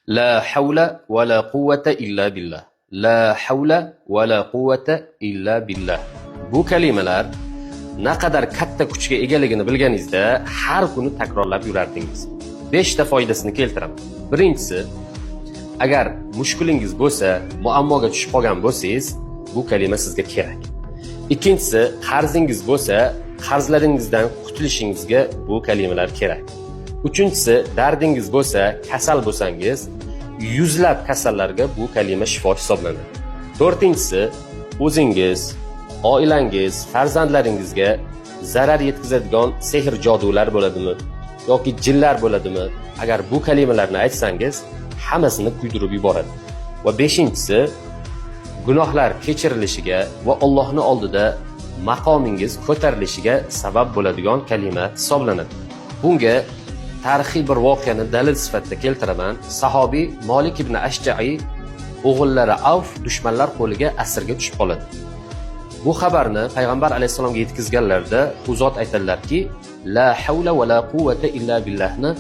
La havla va la quvvata illa billah. La havla va la quvvata illa billah. Bu kalimalar naqadar katta kuchga egaligini bilganingizda har kuni takrorlab yurardingiz. 5 ta foydasini keltiraman. Birinchisi, agar mushkulingiz bo'lsa, muammoga tushib qolgan bo'lsangiz, bu kalima sizga kerak. Ikkinchisi, qarzingiz bo'lsa, qarzlaringizdan qutulishingizga bu kalimalar kerak. Uchinchisi, dardingiz bo'lsa, kasal bo'lsangiz, yuzlab kasallarga bu kalima shifo hisoblanadi. To'rtinchisi, o'zingiz, oilangiz, farzandlaringizga zarar yetkazadigan sehr jodular bo'ladimi yoki jinlar bo'ladimi, agar bu kalimalarni aytsangiz, hammasini kuydirib yuboradi. Va beshinchisi, gunohlar kechirilishiga va Allohni oldida maqomingiz ko'tarilishiga sabab bo'ladigan kalima hisoblanadi. Bunga tarixiy bir voqeani dalil sifatida keltiraman. Sahobiy Molik ibn Ashjai o'g'illari Avf dushmanlar qo'liga asirga tushib qoladi. Bu xabarni payg'ambar alayhissalomga yetkazganlarida u zot aytadilarki, la havla va la quvvata illa billahni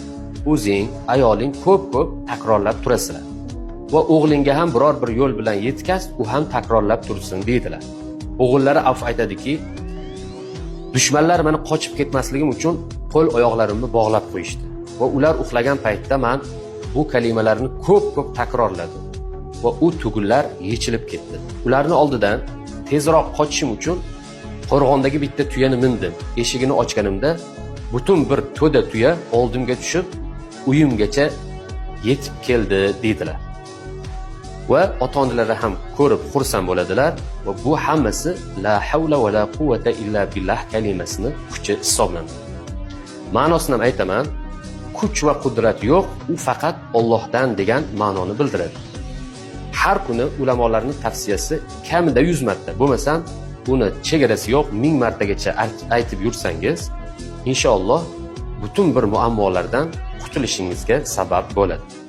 o'zing, ayoling ko'p-ko'p takrorlab turasizlar. Va o'g'lingga ham biror bir yo'l bilan yetkaz, u ham takrorlab tursin deydilar. O'g'illari Avf aytadiki, dushmanlar meni qochib ketmasligim uchun qo'l oyoqlarimni bog'lab qo'yishdi. Va ular uxlagan paytda men bu kalimalarni ko'p-ko'p takrorladim va u tugunlar yechilib ketdi. Ularni oldidan tezroq qochishim uchun qo'rg'ondagi bitta tuyani mindim. Eshigini ochganimda butun bir to'da tuya oldimga tushib, uyimgacha yetib keldi deydilar. Va ota-onalari ham ko'rib xursand bo'ladilar va bu hammasi la havla va la quvvata illa billah kalimasini kuchi hisoblanadi. Ma'nosini ham aytaman. Kuch va qudrat yo'q, u faqat Allohdan degan ma'noni bildiradi. Har kuni ulamolarning tavsiyasi kamida 100 marta, bo'lmasam uni chegarasi yo'q, 1000 martagacha aytib yursangiz, inshaalloh butun bir muammolardan qutulishingizga sabab bo'ladi.